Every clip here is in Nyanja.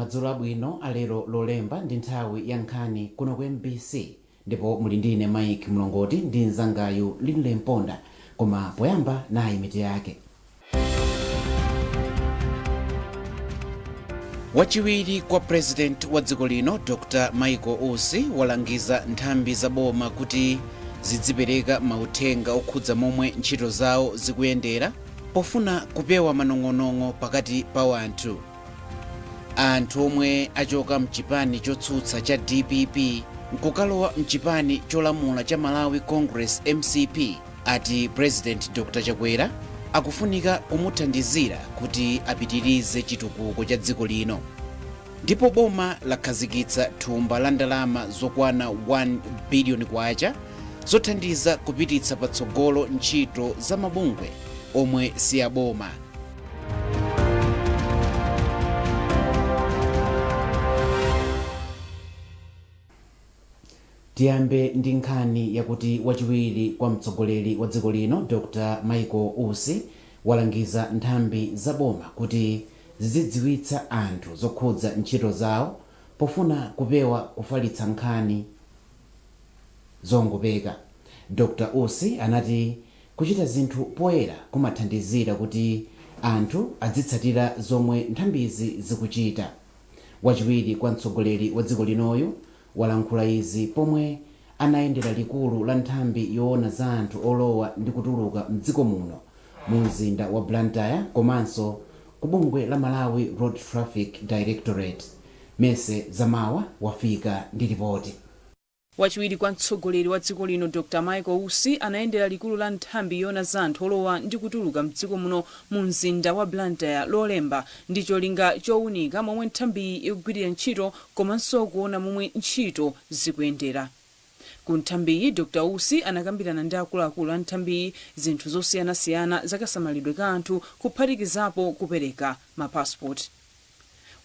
Madzulo abwino alero Lolemba ndi nthawi ya nkhani kuno ku MBC ndipo muli ndi ine Mike Mlongoti ndi mnzangayu Linle Mponda, koma poyamba nayi mitu yake. Wachiwiri kwa President wa dziko lino Dr Michael Usi walangiza nthambi za boma kuti zidzipereka mauthenga okhudza momwe ntchito zawo zikuyendera pofuna kupewa manong'onong'o pakati pa wanthu. Anthu omwe achoka mchipani chotsutsa cha dpp nkukalowa mchipani cholamula cha Malawi Congress, mcp, ati President Dr Chakwera akufunika kumuthandizira kuti apitirize chitukuko cha dziko lino. Ndipo boma lakhazikitsa thumba la ndalama zokwana 1 biliyoni kwacha zothandiza kupititsa patsogolo ntchito za mabungwe omwe si aboma. Tiyambe ndi nkhani yakuti wachiwiri kwa mtsogoleri wa dziko lino Dr Michael Usi walangiza nthambi za boma kuti zizidziwitsa anthu zokhudza ntchito zawo pofuna kupewa kufalitsa nkhani zongopeka. Dr Usi anati kuchita zinthu poyera kumathandizira kuti anthu adzitsatira zomwe nthambizi zikuchita. Wachiwiri kwa mtsogoleri wa dziko linoyu walankhula izi pomwe anayendera likulu la nthambi yoona za anthu olowa ndi kutuluka mdziko muno mu mzinda wa Blantyre komanso ku bungwe la Malawi Road Traffic Directorate. Mercy Zamawa wafika ndi lipoti. Wachiwiri kwa mtsogoleri wa dziko lino Dr Michael Usi anayendera likulu la nthambi yoona za anthu olowa ndi kutuluka mdziko muno mu mzinda wa Blantyre Lolemba ndi cholinga chowunika momwe nthambiyi ikugwirira ntchito komanso kuona momwe ntchito zikuyendera. Ku nthambiyi, Dr Usi anakambirana ndi akuluakulu a nthambiyi zinthu zosiyanasiyana za kasamalidwe ka anthu kuphatikizapo kupereka ma passport.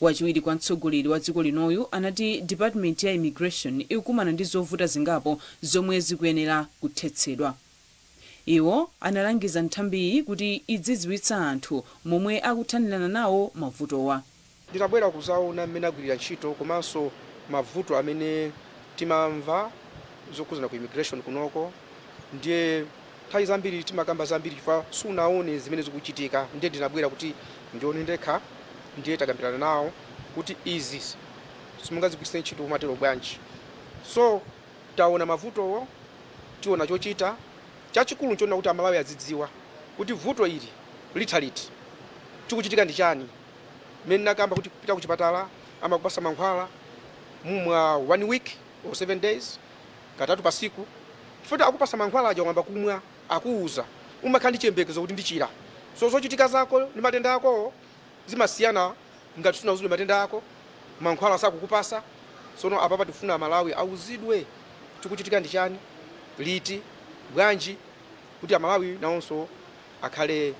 Wachiwiri kwa mtsogoleri wa dziko linoyu anati department ya Immigration ikukumana ndi zovuta zingapo zomwe zikuyenera kuthetsedwa. Iwo analangiza nthambiyi kuti idzidziwitsa anthu momwe akuthanirana nawo mavutowa. Ndinabwera kuzaona mmene agwirira ntchito komanso mavuto amene timamva zokhuzana ku immigration kunoko. Ndiye nthawi zambiri timakamba zambiri chifukwa sunaone zimene zikuchitika, ndiye ndinabwera kuti ndione ndekha. Ndiye takambirana nawo kuti izi simungazigwiritse ntchito kumatero bwanji. So taona mavutowo, tiona chochita. Chachikulu nchonena kuti Amalawi azidziwa kuti vuto ili litha liti, chikuchitika ndi chani. Mmene nakamba kuti kupita kuchipatala amakupasa mankhwala, mumwa one week or 7 days, katatu pasiku. Chifukwa akupasa mankhwala aja, wamba kumwa, akuuza, umakhala ndi chiyembekezo kuti ndichira. So zochitika zako ndi matenda akowo zimasiyana ngati sunauzidwe matenda ako, mankhwala sakukupasa. Sono apapa tifuna Amalawi auzidwe chikuchitika ndi chani, liti, bwanji, kuti Amalawi nawonso akhale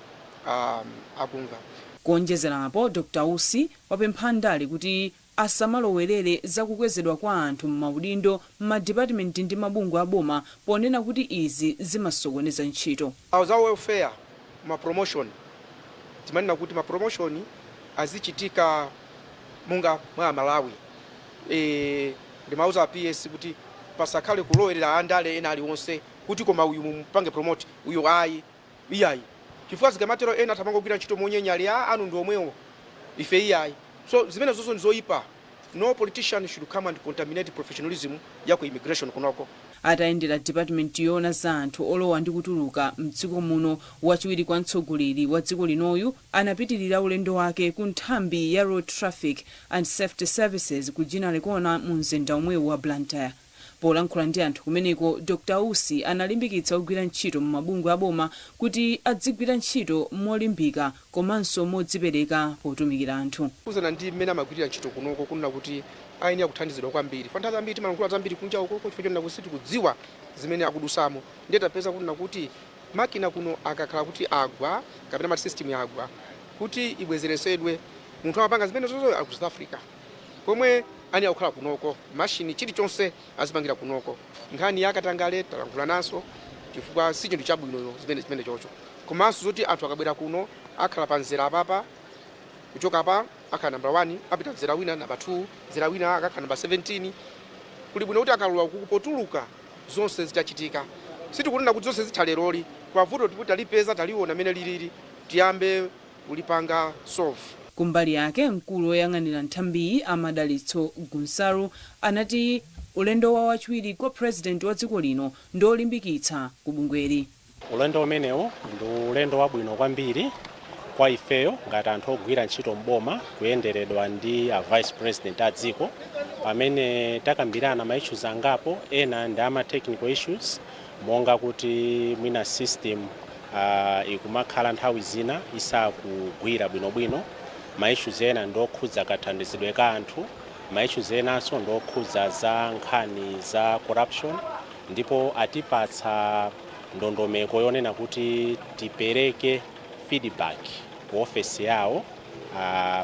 akumva. Kuonjezera apo, Dr Usi wapempha andale kuti asamalowerere za kukwezedwa kwa anthu m'maudindo m'madipatimenti ndi mabungwe a boma ponena kuti izi zimasokoneza ntchito. Za welfare, ma promotion, timanena kuti ma promotion azichitika monga mwa Amalawi. Ndimauza PS kuti pasakhale kulowerera andale ena aliwonse kuti koma uyu mumpange promote, uyu ayi, iyayi, chifukwa zikamatero ena athamangogwira ntchito monyenyali a anu ndi omwewo, ife iyayi. So zimene zonso ndi zoyipa. No politician should come and contaminate professionalism ya ku immigration kunoko. Atayendera department yoona za anthu olowa ndi kutuluka mdziko muno, wachiwiri kwa mtsogoleri wa dziko linoyu anapitirira ulendo wake ku nthambi ya Road Traffic and Safety Services ku Ginnery Corner mu mzinda omwewu wa Blantyre. Polankhula ndi anthu kumeneko, Dr Usi analimbikitsa ogwira ntchito mumabungwe aboma kuti adzigwira ntchito molimbika komanso modzipereka potumikira anthu. Kuzana ndi mmene amagwirira ntchito kunoko, kunena kuti ayenera kuthandizidwa kwambiri. Fa nthawi zambiri timalankhula zambiri kunja ukoko chifukwa chonena kuti sitikudziwa zimene akudusamo. Ndiye tapeza kunena kuti makina kuno akakhala kuti agwa kapena mati system yagwa, kuti ibwezeresedwe, munthu amapanga zimene zozo ali ku South Africa, pomwe ayenera kukhala kunoko. Mashini, chilichonse azipangira kunoko. Nkhani ya katangale talankhula naso, chifukwa si chinthu chabwino zimene chocho, komanso zoti anthu akabwera kuno akhala pa mzere apapa kuchoka pa Akhala nambala 1, apita mzera wina namba 2, mzera wina akakhala namba 17. Kuli bwino kuti akalowa kuku, potuluka zonse zitachitika. Sitikunena kuti zonse zitha leroli. Kwa vuto tikuti talipeza, taliona mene lilili, tiyambe kulipanga solve. Kumbali yake, mkulu woyang'anira nthambiyi, Amadalitso Gunsalu, anati ulendo wa wachiwiri kwa President wa dziko lino ndi olimbikitsa ku bungweli. Ulendo umenewu ndi ulendo wabwino kwambiri kwa ifeyo ngati anthu ogwira ntchito mboma, kuyenderedwa ndi a Vice President a dziko, pamene takambirana ma issues angapo. Ena ndi ama technical issues, monga kuti mwina system ikumakhala nthawi zina isakugwira bwinobwino. Ma issues ena ndi okhudza kathandizidwe ka anthu. Ma issues enanso ndi okhudza za nkhani za corruption, ndipo atipatsa ndondomeko yonena kuti tipereke feedback ku ofesi yawo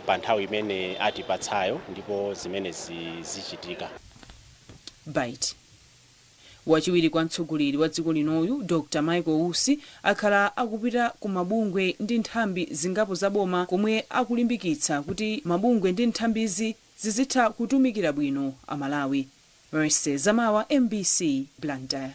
pa nthawi imene atipatsayo, ndipo zimene zichitika. Bite wachiwiri kwa mtsogoleri wa dziko linoyu, Dr Michael Usi, akhala akupita ku mabungwe ndi nthambi zingapo zaboma komwe akulimbikitsa kuti mabungwe ndi nthambizi zizitha kutumikira bwino Amalawi. Mercy Zamawa, MBC, Blantyre.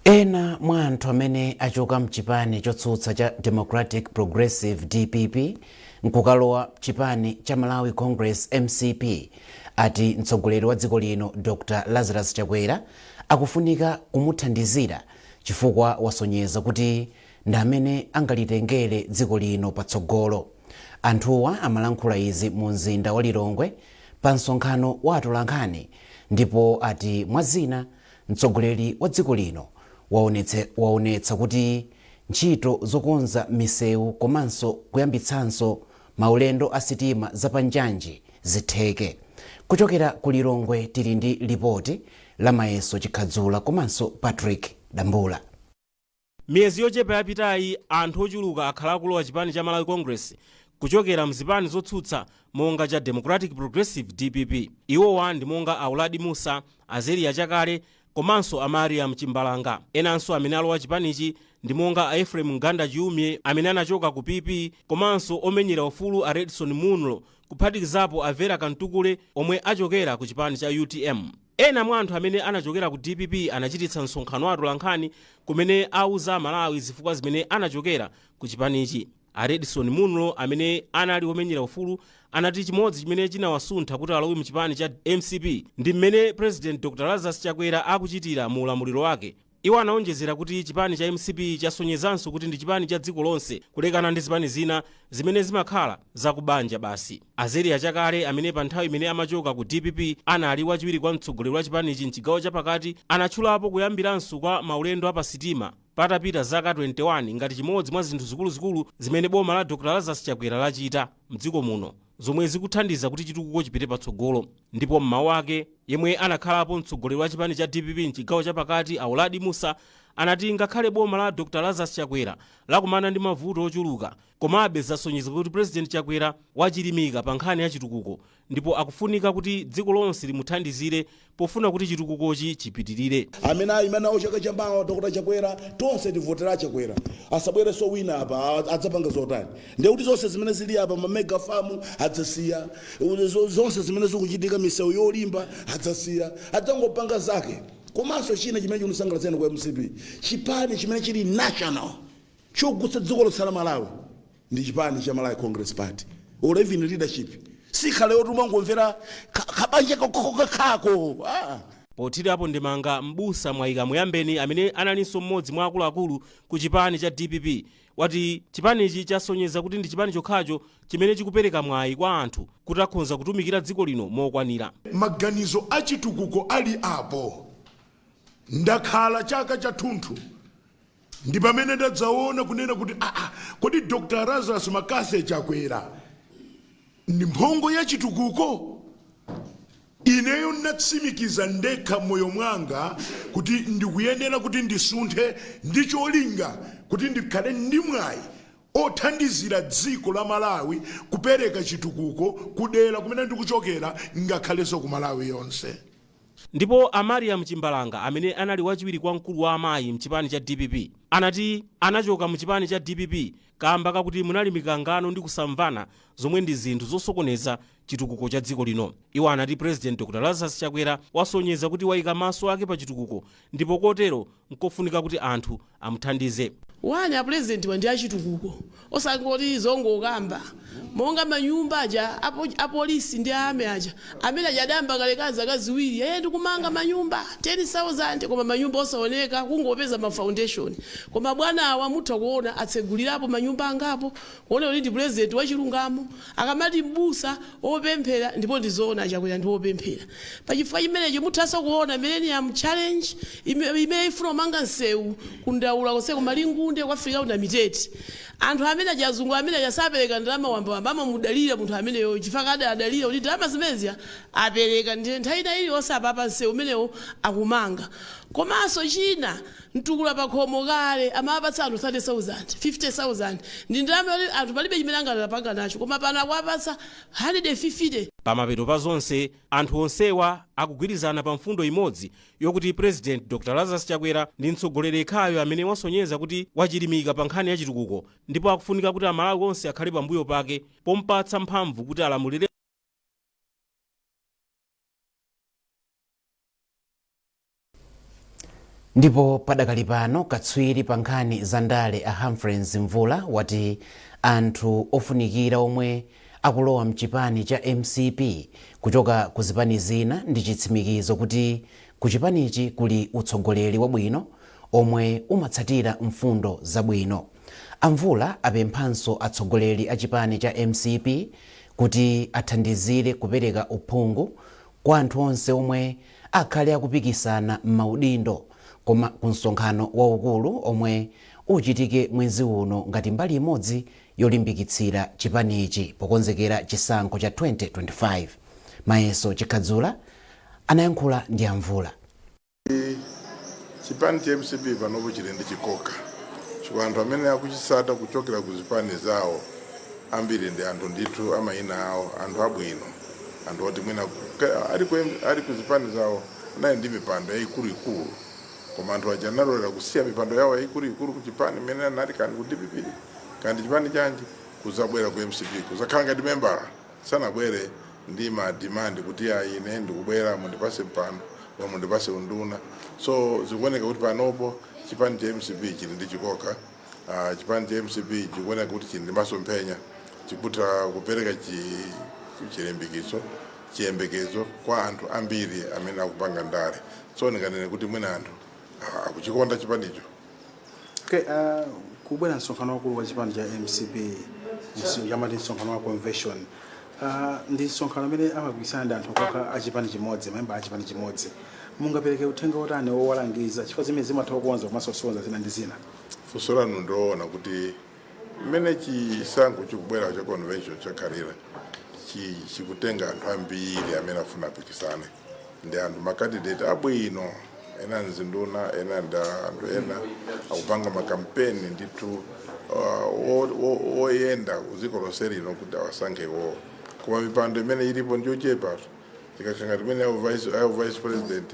Ena mwa anthu amene achoka mchipani chotsutsa cha Democratic Progressive, DPP, nkukalowa chipani cha Malawi Congress, MCP, ati mtsogoleri wa dziko lino, Dr Lazarus Chakwera, akufunika kumuthandizira chifukwa wasonyeza kuti ndi amene angalitengere dziko lino patsogolo. Anthuwa amalankhula izi mu mzinda wa Lilongwe pa msonkhano wa atolankhani, ndipo ati mwa zina mtsogoleri wa dziko lino waonetsa kuti ntchito zokonza misewu komanso kuyambitsanso maulendo a sitima zapanjanji zitheke. Kuchokera ku Lilongwe tili ndi lipoti la Mayeso Chikhadzula komanso Patrick Dambula. Miyezi yochepa yapitayi, anthu ochuluka akhala akulowa chipani cha Malawi Congress kuchokera mzipani zotsutsa monga cha Democratic Progressive, DPP. Iwowa ndi monga Auladi Musa, Azeria Chakale komanso Amariam Chimbalanga. Enanso amene alowa chipanichi ndi monga a Ephraim Nganda Chiumye amene anachoka ku PP, komanso omenyera ufulu a Redson Munlo, kuphatikizapo a Vera Kantukule omwe achokera ku chipani cha UTM. Ena mwa anthu amene anachokera ku DPP anachititsa msonkhano wa atolankhani kumene auza Amalawi zifukwa zimene anachokera ku chipanichi. A Redson Munlo amene anali omenyera ufulu anati chimodzi chimene chinawasuntha kuti alowe mchipani cha MCP ndi mmene President Dr Lazarus Chakwera akuchitira mu ulamuliro wake. Iwo anaonjezera kuti chipani cha MCP chasonyezanso kuti ndi chipani cha dziko lonse, kulekana ndi zipani zina zimene zimakhala zakubanja basi. Azeria Chakale amene pa nthawi imene amachoka ku DPP anali wachiwiri kwa mtsogoleri wa chipanichi mchigawo chapakati, anatchulapo kuyambiranso kwa maulendo apasitima patapita zaka 21 ngati chimodzi mwa zinthu zikuluzikulu zimene boma la Dr Lazarus Chakwera lachita mdziko muno, zomwe zikuthandiza kuti chitukuko chipite patsogolo. Ndipo mmawu ake, yemwe anakhalapo mtsogoleri wa chipani cha DPP mchigawo chapakati, Auladi Musa, anati ngakhale boma la Dr Lazarus Chakwera lakumana ndi mavuto ochuluka, komabe zasonyeza kuti President Chakwera wachilimika pa nkhani ya chitukuko, ndipo akufunika kuti dziko lonse limuthandizire pofuna kuti chitukukochi chipitirire. Amene ayima nawo chaka chamawa Dr Chakwera, tonse tivotera Chakwera. Asabwerenso wina apa adzapanga zotani? Ndiye kuti zonse zimene zili apa, ma mega farm adzasiya, zonse zimene zikuchitika, misewu yolimba adzasiya, adzangopanga zake. Komanso china chimene chikunisangalatseni ku MCP, chipani chimene chili national chogutsa dziko lonse la Malawi ndi chipani cha Malawi Congress Party, or even leadership sikhale yoti umangomvera kabanja kakhako, ah. Pothirapo ndemanga, Mbusa Mwayika Muyambeni amene analinso mmodzi mwa akuluakulu ku chipani cha DPP wati chipanichi chasonyeza kuti ndi chipani chokhacho chimene chikupereka mwayi kwa anthu kuti akhonza kutumikira dziko lino mokwanira. Maganizo achitukuko ali apo. Ndakhala chaka chathunthu, ndi pamene ndadzaona kunena kuti aa, kodi Dr Lazarus McCarthy Chakwera ndi mphongo ya chitukuko? Ineyo ndatsimikiza ndekha moyo mwanga kuti ndikuyenera kuti ndisunthe ndi cholinga kuti ndikhale ndi mwayi othandizira dziko la Malawi kupereka chitukuko kudera kumene ndikuchokera, ngakhalenso ku Malawi yonse. Ndipo a Mariam Chimbalanga, amene anali wachiwiri kwa mkulu wa amayi mchipani cha DPP, anati anachoka mchipani cha DPP kamba kakuti munali mikangano ndi kusamvana, zomwe ndi zinthu zosokoneza chitukuko cha dziko lino. Iwo anati President Dr Lazarus Chakwera wasonyeza kuti wayika maso ake pa chitukuko, ndipo kotero nkofunika kuti anthu amuthandize. Wani, apurezidenti wa ndi achitukuko, osangoti zongokamba monga manyumba aja apolisi ndi ame aja amene aja adayamba kalekale zaka 2, eye ndikumanga manyumba 10,000, koma manyumba osaoneka, kungopeza ma foundation. Koma bwana awa mutha kuona atsegulirapo manyumba angapo, kuona kuti ndi purezidenti wachilungamo. Akamati mbusa wopemphera, ndipo ndizoona, Chakwera ndi wopemphera. Pachifukwa chimenechi muthanso kuona Millennium Challenge imene ifuna kumanga msewu kundaula konse kumalingunde kwafika ku Namitete. Anthu amene aja, azungu amene aja, sapereka ndalama wambawamba, amamudalira munthu ameneyo chifukwa adalira kuti ndalama zimenezi apereka ndi nthawi ina iliyonse. Apapa msewu umenewo akumanga. Komanso china, mtukula pakhomo, kale amapatsa anthu 30,000, 50,000, ndi ndalama yoti anthu palibe chimene angatapanga nacho, koma pano akuwapatsa 150. Pamapeto pa zonse, anthu onsewa akugwirizana pa mfundo imodzi yokuti President Dr Lazarus Chakwera ndi mtsogoleri yekhayo amene wasonyeza kuti wachilimika pa nkhani ya chitukuko, ndipo akufunika kuti Amalawi onse akhale pambuyo pake pompatsa mphamvu kuti alamulire. Ndipo padakali pano, katswiri pa nkhani za ndale a Humphreys Mvula wati anthu ofunikira omwe akulowa mchipani cha MCP kuchoka ku zipani zina ndi chitsimikizo kuti ku chipanichi kuli utsogoleri wabwino omwe umatsatira mfundo zabwino. Amvula apemphanso atsogoleri a chipani cha MCP kuti athandizire kupereka uphungu kwa anthu onse omwe akhale akupikisana m'maudindo koma ku msonkhano waukulu omwe uchitike mwezi uno, ngati mbali imodzi yolimbikitsira chipanichi pokonzekera chisankho cha 2025. Mayeso Chikhadzula anayankhula ndi Amvula. Chipani cha MCP panopo chili ndi chikoka, chifukwa anthu amene akuchisata kuchokera ku zipani zawo ambiri ndi anthu ndithu amayina awo, anthu abwino, anthu oti mwina ali ku zipani zawo anali ndi mipando yayikuluikulu, koma anthu aja analolera kusiya mipando yawo yayikuluikulu ku chipani imene anali, kandi ku DPP kandi chipani chanji, kuzabwera ku MCP kuzakhala ngati membala. Sanabwere ndi ma demand kuti ayi, ine ndikubwera mundipase mpando or mundipase unduna. So zikuoneka kuti panopo chipani cha MCP chili ndi chikoka. Chipani cha MCP chikuoneka kuti chili ndi masomphenya, chikutha kupereka chilimbikiso, chiyembekezo kwa anthu ambiri amene akupanga ndale. So ndinganene kuti mwina anthu akuchikonda chipanicho. Okay, kubwera msonkhano wakulu wa chipani cha MCP, yamati msonkhano wa convention, ndi msonkhano amene amapikisana ndi anthu okha a chipani chimodzi, mamemba a chipani chimodzi. Mungapereke uthenga otani owalangiza, chifukwa zimene zimatha kukonza komanso kusokonza zina ndi zina? Funso lanu ndiloona kuti mmene chisankho chikubwera cha convention chakhalira chikutenga anthu ambiri amene afuna apikisane, ndi anthu ma candidate abwino, ena nzinduna, ena ndi anthu ena akupanga makampeni ndithu oyenda dziko lonse lino kuti awasankhe iwowo. Koma mipando imene ilipo ndiyochepa. Tikakhala ngati imene ya vice president,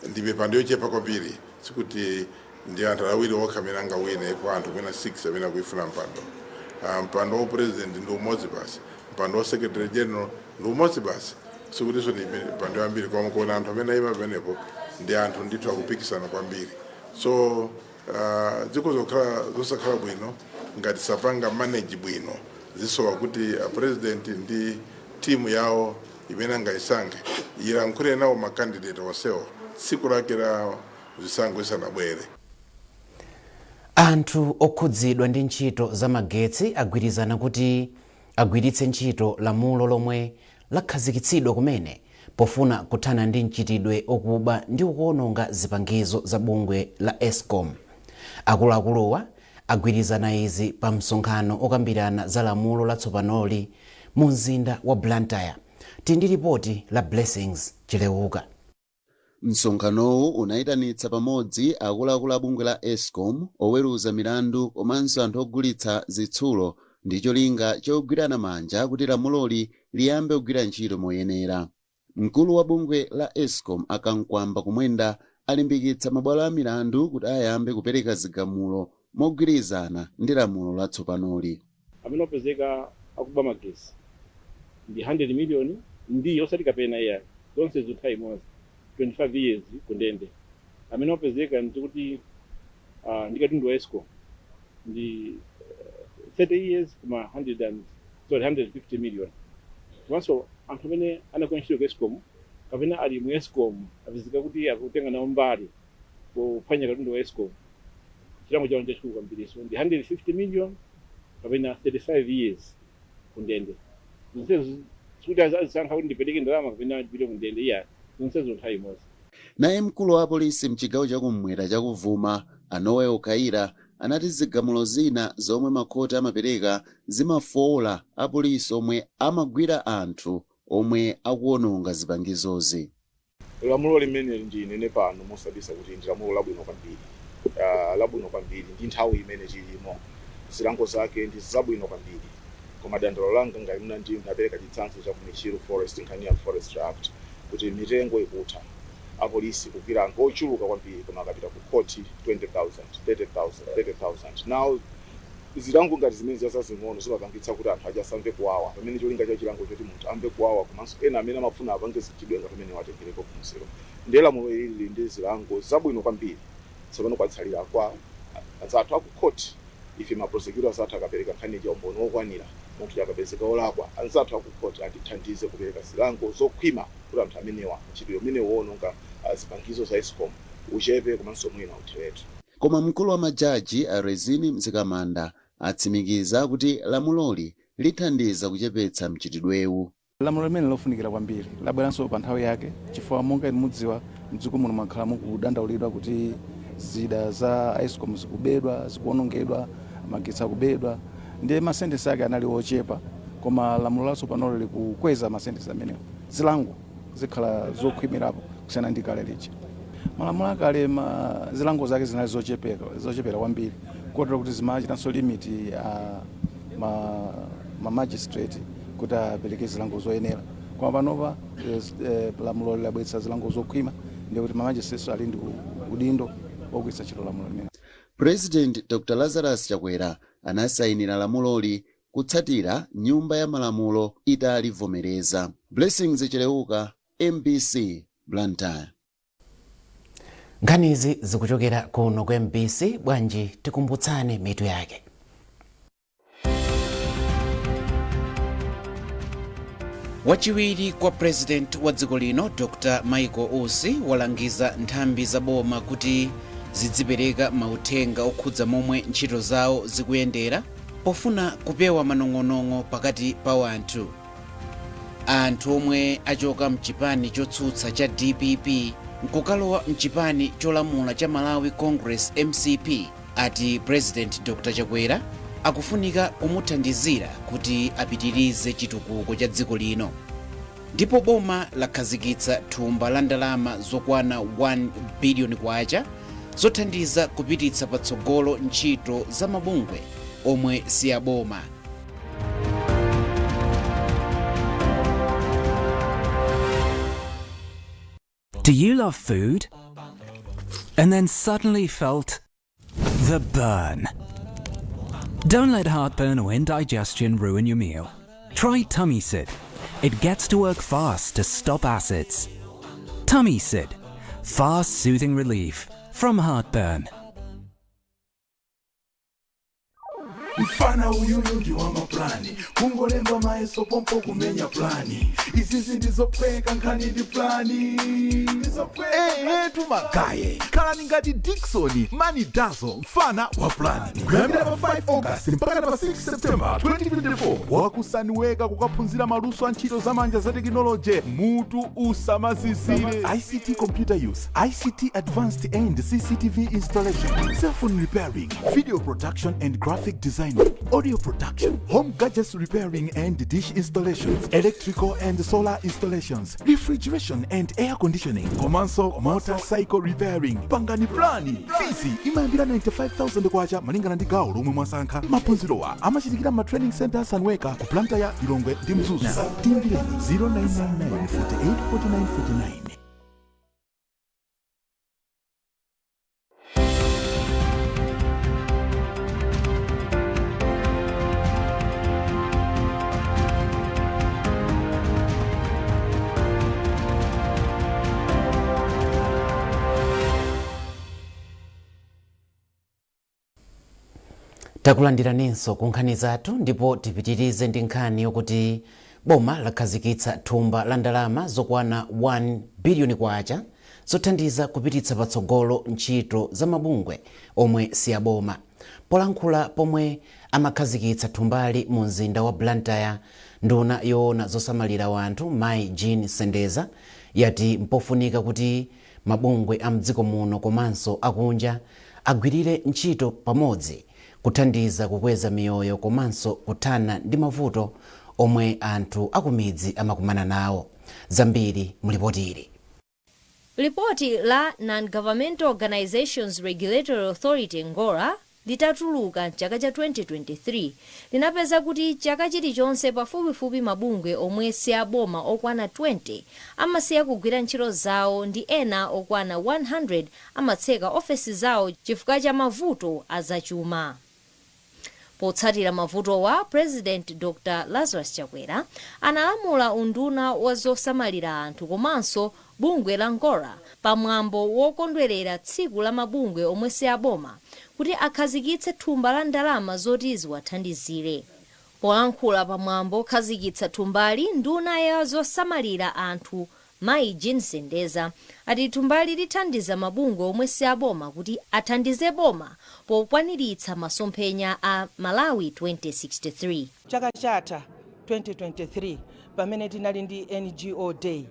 ndi mipando yochepa kwambiri. Sikuti ndi anthu awiri okha amene angawine kwa anthu mwina 6 amene akuifuna mpando. Mpando wa president ndi umodzi basi, mpando wa secretary general ndi umodzi basi, sikutinso ndi mipando yambiri. Koma kuona anthu amene ayima pamenepo, ndi anthu ndithu akupikisana kwambiri. So dziko zokhala zosakhala bwino ngati sapanga manage bwino. Zisowa kuti a president ndi timu yawo imene angayisankhe ilankhule nawo ma candidate onsewo tsiku lake la zisankho isanabwere. Anthu okhudzidwa ndi ntchito za magetsi agwirizana kuti agwiritse ntchito lamulo lomwe lakhazikitsidwa kumene pofuna kuthana ndi mchitidwe okuba ndi kuwononga zipangizo za bungwe la ESCOM. Akuluakuluwa agwirizana izi pa msonkhano okambirana za lamulo latsopanoli mu mzinda wa Blantyre. Tili ndi ripoti la Blessings Chileuka. Msonkhanowu unayitanitsa pamodzi akuluakulu a bungwe la ESCOM, oweruza milandu komanso anthu ogulitsa zitsulo, ndi cholinga chogwirana manja kuti lamuloli liyambe kugwira ntchito moyenera. Mkulu wa bungwe la ESCOM, a Kamkwamba Kumwenda, alimbikitsa mabwalo a milandu kuti ayambe kupereka zigamulo mogwirizana ndi lamulo latsopanoli. Amene apezeka akuba magesi ndi 100 million, ndi osati kapena iyayi, zonse zinthawi imodzi, 25 years kundende. Amene apezeka ndikuti ndi katundu wa ESCOM ndi 30 years koma 100 and, sorry, 150 million. Komanso anthu amene anagwira ntchito ku ESCOM kapena ali mu ESCOM apezeka kuti akutenga nawo mbali pophwanya katundu wa ESCOM, chilango chawo chachikulu kwambiriso, ndi 150 million kapena 35 years kundende. Zonsezo sikuti azisankha kuti ndipereke ndalama kapena ndipite kundende, iya, zonsezo nthawi imodzi. Naye mkulu wa apolisi mchigawo chakummwera chakuvuma, a Noel Kaira, anati zigamulo zina zomwe makhoti amapereka zimafowola apolisi omwe amagwira anthu omwe akuwononga zipangizozi. Lamulo limene ndinene pano mosabisa kuti ndi lamulo labwino kwambiri, labwino kwambiri ndi nthawi imene tilimo. Zilango zake ndi zabwino kwambiri, koma dandaulo langa ngati muna ndi ndapereka chitsanzo cha ku Michiru Forest, nkhani ya Forest Act, kuti mitengo ikutha, apolisi kugwira anthu ochuluka kwambiri, koma akapita ku khoti 20,000, 30,000, 30,000. Now zilango ngati zimene zazing'ono zimapangitsa kuti anthu aja asamve kuwawa, pamene cholinga cha chilango choti munthu amve kuwawa, komanso ena amene amafuna apange zichidwe ngati amene watengereko phunziro. Ndiye lamulo ili lili ndi zilango zabwino kwambiri. Tsopano kwatsalira kwa anzathu aku court. Ife ma prosecutors athu akapereka nkhani ija, umboni wokwanira, munthu akapezeka olakwa, anzathu aku court atithandize kupereka zilango zokhwima kuti anthu amenewa ntchito imene wononga zipangizo za ESCOM uchepe komanso mwina utheretu. Koma mkulu wa majaji, a Rezini Mzikamanda, atsimikiza kuti lamuloli lithandiza kuchepetsa mchitidwewu. Lamulo limene lofunikira kwambiri labweranso pa nthawi yake, chifukwa monga inu mudziwa, mdziko muno mwakhala mukudandaulidwa kuti zida za ESCOM zikubedwa, zikuwonongedwa, magetsi akubedwa, ndiye ma sentence ake anali ochepa. Koma lamulo latsopanolo likukweza ma sentence amenewo, zilango zikhala zokhwimirapo kusiyana ndi kale lija. Malamulo akale ma zilango zake zinali zochepera kwambiri, kotero kuti zimachitanso limit ma magistrate kuti apereke zilango zoyenera. Koma panopa lamulo lilabweretsa zilango zokhwima, ndiye kuti ma magistrates ali ndi udindo wogwiritsa ntchito lamulo limene. President Dr Lazarus Chakwera anasayinira lamuloli kutsatira Nyumba ya Malamulo italivomereza. Blessings Cheleuka, MBC, Blantyre. Nkhanizi zikuchokera kuno ku MBC. Bwanji tikumbutsane mitu yake? Wachiwiri kwa President wa dziko lino, Dr Michael Usi, walangiza nthambi za boma kuti zidzipereka mauthenga okhudza momwe ntchito zawo zikuyendera pofuna kupewa manong'onong'o pakati pa wanthu. Anthu omwe achoka mchipani chotsutsa cha DPP nkukalowa mchipani cholamula cha Malawi Congress, MCP, ati President Dr Chakwera akufunika kumuthandizira kuti apitirize chitukuko cha dziko lino. Ndipo boma lakhazikitsa thumba la ndalama zokwana 1 biliyoni kwacha zothandiza kupititsa patsogolo ntchito za mabungwe omwe si aboma. Do you love food? And then suddenly felt the burn. Don't let heartburn or indigestion ruin your meal. Try Tummy Sid. It gets to work fast to stop acids. Tummy Sid. Fast soothing relief from heartburn. Mfana uyuyu ndi wamaplani, kungolemba mayeso pompo kumenya plani. Izizi ndizophweka, nkhani ndi plani. Ehetu magaye, khalani ngati Dickson Manidazo, mfana wa plani. Kuyambira pa 5 August mpaka pa 6 September 2024, wakusaniweka kukaphunzira maluso a ntchito zamanja za tekinoloji mutu usamazizire: ICT computer use, ICT advanced and CCTV installation, cellphone repairing, video production and graphic design. designing, audio production, home gadgets repairing and dish installations, electrical and solar installations, refrigeration and air conditioning, komanso motorcycle repairing. Pangani plani. Fees imayambira 95,000 kwacha malingana ndi gawo lomwe mwasankha. Maphunzirowa amachitikira ma training center Sunweka ku Blantyre, Lilongwe ndi Mzuzu. Timbireni 0999 48 49 49. Takulandiraninso ku nkhani zathu, ndipo tipitirize ndi nkhani yokuti boma lakhazikitsa thumba la ndalama zokwana 1 biliyoni kwacha zothandiza kupititsa patsogolo ntchito za mabungwe omwe si aboma. Polankhula pomwe amakhazikitsa thumbali mu mzinda wa Blantyre, nduna yoona zosamalira wanthu Mayi Jean Sendeza yati mpofunika kuti mabungwe a mdziko muno komanso akunja agwirire ntchito pamodzi kuthandiza kukweza miyoyo komanso kuthana ndi mavuto omwe anthu akumidzi amakumana nawo. Zambiri mulipoti ili. Lipoti la Non-Governmental Organizations Regulatory Authority, NGORA, litatuluka mchaka cha 2023, linapeza kuti chaka chilichonse pafupifupi mabungwe omwe si aboma okwana 20 amasiya kugwira ntchito zawo ndi ena okwana 100 amatseka ofesi zawo chifukwa cha mavuto azachuma. Potsatira mavutowa, President Dr Lazarus Chakwera analamula unduna wa zosamalira anthu komanso bungwe la NGORA, pamwambo wokondwerera tsiku la mabungwe omwe si aboma, kuti akhazikitse thumba la ndalama zoti ziwathandizire. Polankhula pamwambo okhazikitsa thumbali, nduna ya zosamalira anthu Mayi Jean Sendeza ati thumbali lithandiza mabungwe omwe si aboma kuti athandize boma pokwaniritsa masomphenya a Malawi 2063. Chaka chatha 2023, pamene tinali ndi NGO Day,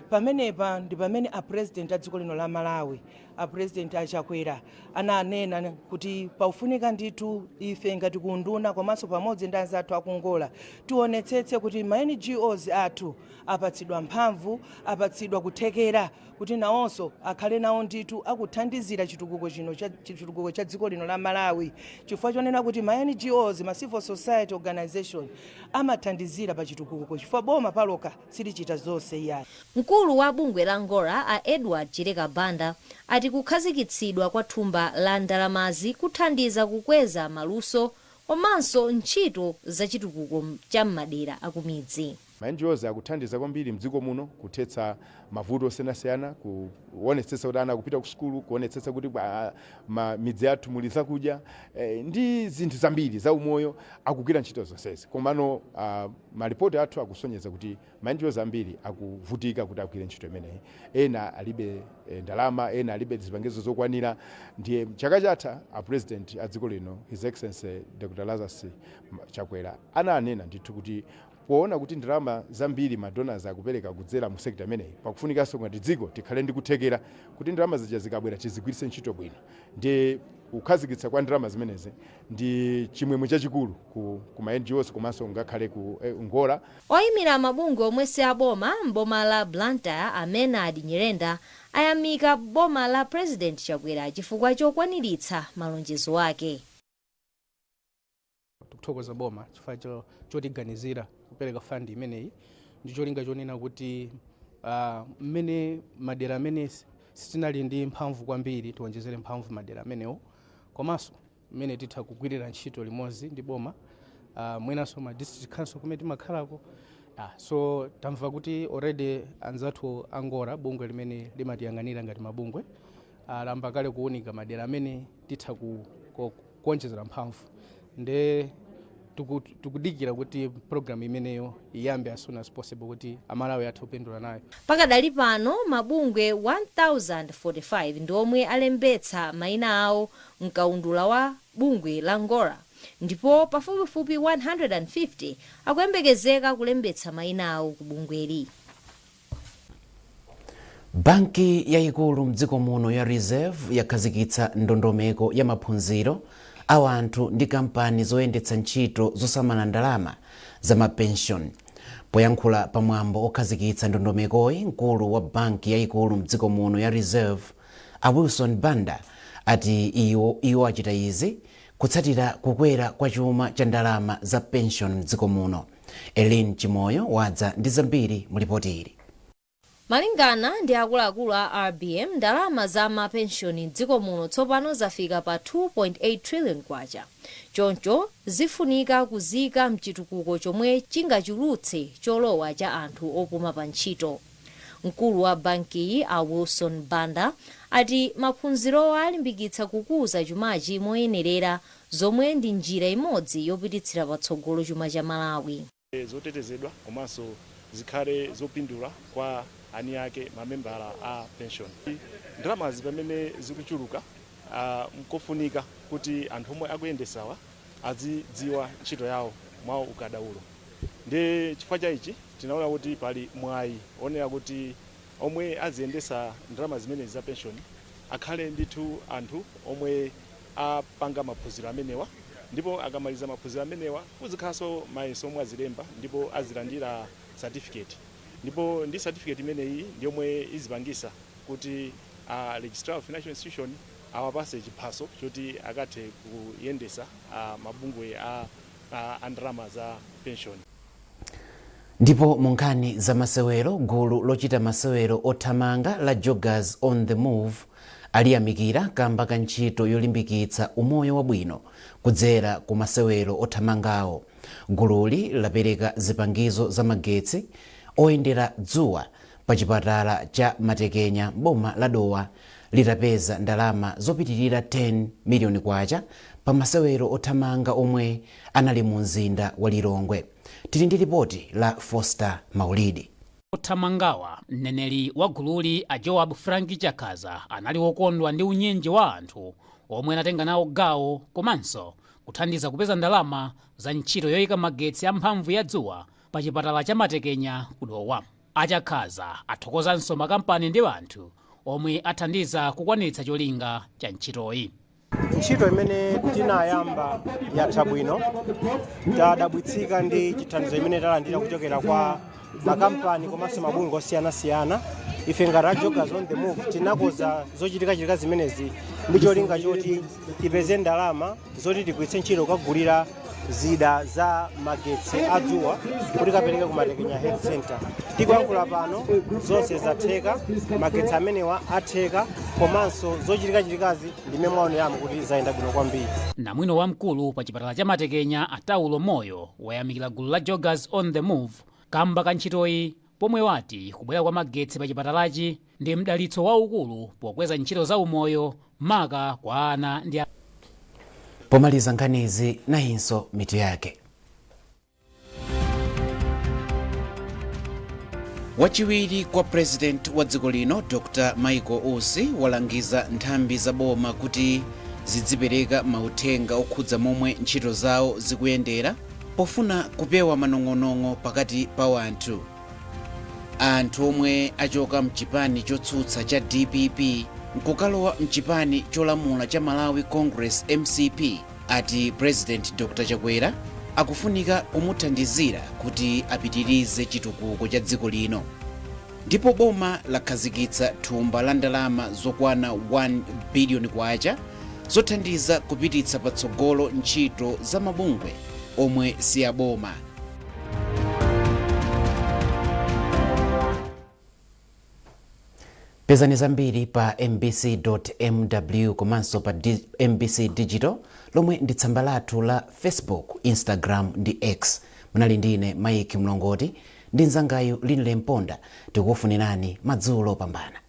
pamenepa ndi pamene a President a dziko lino la Malawi, a President Achakwera, ananena kuti paufunika ndithu ife ngati kunduna komanso pamodzi ndi anzathu aku NGORA tionetsetse kuti ma NGOs athu apatsidwa mphamvu, apatsidwa kuthekera kuti nawonso akhale nawo ndithu akuthandizira chitukuko chino cha chitukuko cha dziko lino la Malawi, chifukwa chonena kuti ma NGOs, ma civil society organization, amathandizira pa chitukuko, chifukwa boma palokha silichita zonse iyayi. Mkulu wa bungwe la NGORA a Edward Chileka Banda ati kukhazikitsidwa kwa thumba la ndalamazi kuthandiza kukweza maluso komanso ntchito za chitukuko cha m'madera akumidzi. Ma NGOs akuthandiza kwambiri mdziko muno kuthetsa mavuto osiyanasiyana, kuonetsetsa kuti ana akupita ku sukulu, kuonetsetsa kuti midzi yathu muli zakudya ndi zinthu zambiri za umoyo. Akugwira ntchito zonsezi, komano malipoti athu akusonyeza kuti ma NGOs ambiri akuvutika kuti agwire ntchito imeneyi. Ena alibe ndalama, ena alibe zipangizo zokwanira. Ndiye chaka chatha a President a dziko lino, His Excellency Dr Lazarus Chakwera, ananena ndithu kuti poona kuti ndalama zambiri ma donors akupereka kudzera mu sector imeneyi, pakufunikanso ngati dziko tikhale ndi kuthekera kuti ndalama zija zikabwera tizigwiritse ntchito bwino. Ndi kukhazikitsa kwa ndalama zimenezi ndi chimwemwe chachikulu ku ma NGOs komanso ngakhale ku NGORA. Oyimira mabungwe omwe si aboma m'boma la Blantyre a Menard Nyirenda ayamika boma la President Chakwera chifukwa chokwaniritsa malonjezo ake. Tikuthokoza boma chifukwa chotiganizira kupereka fund imeneyi ndi cholinga chonena kuti mmene madera amene sitinali ndi mphamvu kwambiri tiwonjezere mphamvu madera amenewo, komanso mmene titha kugwirira ntchito limodzi ndi boma, mwinanso ma district council kumene timakhalako. So tamva kuti already anzathu a NGORA, bungwe limene limatiyang'anira ngati mabungwe, layamba kale kuwunika madera amene titha kuonjezera mphamvu, nde tikudikira kuti program imeneyo iyambe as soon as possible kuti Amalawi athe kupindula nayo. Pakadali pano mabungwe 1045 ndi omwe alembetsa mayina awo mkaundula wa bungwe la NGORA, ndipo pafupifupi 150 akuyembekezeka kulembetsa mayina awo ku bungweli. Banki yayikulu mdziko muno ya Reserve yakhazikitsa ndondomeko ya maphunziro. A wanthu ndi kampani zoyendetsa ntchito zosamala ndalama za mapenshoni. Poyankhula pamwambo okhazikitsa ndondomekoyi, mkulu wa banki yayikulu mdziko muno ya Reserve, a Wilson Banda, ati iwo achita izi kutsatira kukwera kwa chuma cha ndalama za pension mdziko muno. Elin Chimoyo wadza ndi zambiri mu lipoti ili. Malingana ndi akuluakulu a RBM, ndalama za mapenshoni mdziko muno tsopano zafika pa 2.8 trillion kwacha. Choncho zifunika kuzika mchitukuko chomwe chingachulutse cholowa cha anthu opuma pa ntchito. Mkulu wa bankiyi, a Wilson Banda, ati maphunzirowa alimbikitsa kukuza chumachi moyenerera, zomwe ndi njira imodzi yopititsira patsogolo chuma cha Malawi. Zotetezedwa komanso zikhale zopindula kwa ani ake, mamembala a pension. Ndalamazi pamene zikuchuluka, nkofunika kuti anthu omwe akuyendesawa azidziwa ntchito yawo mwa ukadaulo. Ndi chifukwa cha ichi tinaona kuti pali mwayi onera kuti omwe aziyendesa ndalama zimenezi za pension akhale ndithu anthu omwe apanga maphunziro amenewa, ndipo akamaliza maphunziro amenewa kuzikhalanso mayeso omwe azilemba ndipo azilandira certificate. Ndipo ndi certificate imeneyi ndi yomwe izipangisa kuti a Registrar of Financial Institution awapase chiphaso choti akathe kuyendesa mabungwe a ndalama za pension. Ndipo mu nkhani za masewero, gulu lochita masewero othamanga la Joggers on the Move aliyamikira kamba ka ntchito yolimbikitsa umoyo wabwino kudzera ku masewero othamangawo. Gululi lapereka zipangizo za magetsi oyendera dzuwa pa chipatala cha Matekenya, boma la Dowa, litapeza ndalama zopitirira 10 miliyoni kwacha pa masewero othamanga omwe anali mu mzinda wa Lilongwe. Tili ndi ripoti la Foster Maulidi. Othamangawa, mneneri wa gululi a Joab Frank Chakaza anali wokondwa ndi unyinji wa anthu omwe anatenga nawo gawo komanso kuthandiza kupeza ndalama za ntchito yoyika magetsi amphamvu ya dzuwa pa chipatala cha Matekenya ku Dowa. Achakaza athokozanso makampani ndi anthu omwe athandiza kukwaniritsa cholinga cha ntchitoyi. Ntchito imene tinayamba yatha bwino. Tadabwitsika ndi chithandizo imene talandira kuchokera kwa makampani komanso mabungwe osiyanasiyana. Ife ngati a Joggers on the Move tinakonza zochitikachitika zimenezi ndi cholinga choti tipeze ndalama zoti tigwiritse ntchito kukagulira zida za magetsi adzuwa kuti kapereke ku Matekenya Health Center. Tikuyankhula pano zonse zatheka, magetsi amenewa atheka, komanso zochitikachitikazi ndimene mwaoneramo kuti zayenda bwino kwambiri. Namwino wamkulu pa chipatala cha Matekenya, Ataulo Moyo, wayamikira gulu la Joggers on the Move kamba ka ntchitoyi, pomwe wati kubwera kwa magetsi pa chipatalachi ndi mdalitso waukulu pokweza ntchito za umoyo, maka kwa ana ndi Pomaliza nkhanizi, nayinso mitu yake. Wachiwiri kwa President wa dziko lino, Dr Michael Usi, walangiza nthambi za boma kuti zidzipereka mauthenga okhudza momwe ntchito zawo zikuyendera pofuna kupewa manong'onong'o pakati pa wanthu. Anthu omwe achoka mchipani chotsutsa cha DPP nkukalowa mchipani cholamula cha Malawi Congress, MCP, ati President Dr Chakwera akufunika kumuthandizira kuti apitirize chitukuko cha dziko lino. Ndipo boma lakhazikitsa thumba la ndalama zokwana 1 biliyoni kwacha zothandiza kupititsa patsogolo ntchito za mabungwe omwe si aboma. Pezani zambiri pa mbc.mw komanso pa MBC Digital, lomwe ndi tsamba lathu la Facebook, Instagram ndi X. Munali ndine Mike Mlongoti ndi mnzangayu Linle Mponda. Tikukufunirani madzulo opambana.